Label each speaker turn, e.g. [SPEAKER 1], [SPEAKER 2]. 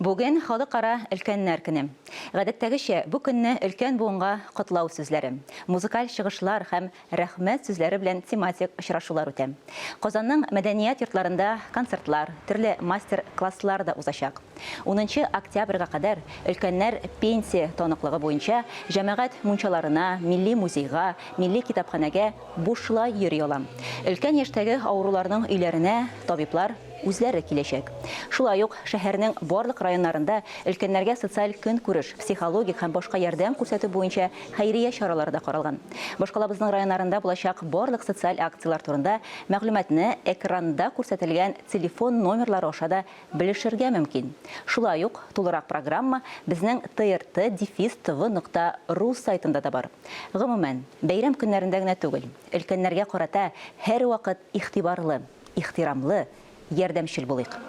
[SPEAKER 1] Бүген Халыкара өлкәннәр көне. Гадәттәгечә, бу көнне өлкән буынга котлау сүзләре, музыкаль чыгышлар һәм рәхмәт сүзләре белән тематик очрашулар үтә. Казанның мәдәният йортларында концертлар, төрле мастер-класслар да узачак. Унынчы октябрьгә кадәр өлкәннәр пенсия таныклыгы буенча җәмәгать мунчаларына, милли музейга, милли китапханәгә бушлай йөри ала. Өлкән яшьтәге авыруларның өйләренә табиблар үзләре киләчәк. Шулай ук шәһәрнең барлык районнарында өлкәннәргә социаль көнкүреш, психологик һәм башка ярдәм күрсәтү буенча хәйрия чаралары да каралган. Башкалабызның районнарында булачак барлык социаль акцияләр турында мәгълүматны экранда күрсәтелгән телефон номерлары аша да белешергә мөмкин. Шулай ук тулырак программа безнең trt дефис tv нокта ru сайтында да бар. Гомумән, бәйрәм көннәрендә генә түгел, өлкәннәргә карата һәрвакыт игътибарлы, ихтирамлы, ярдәмчел булыйк.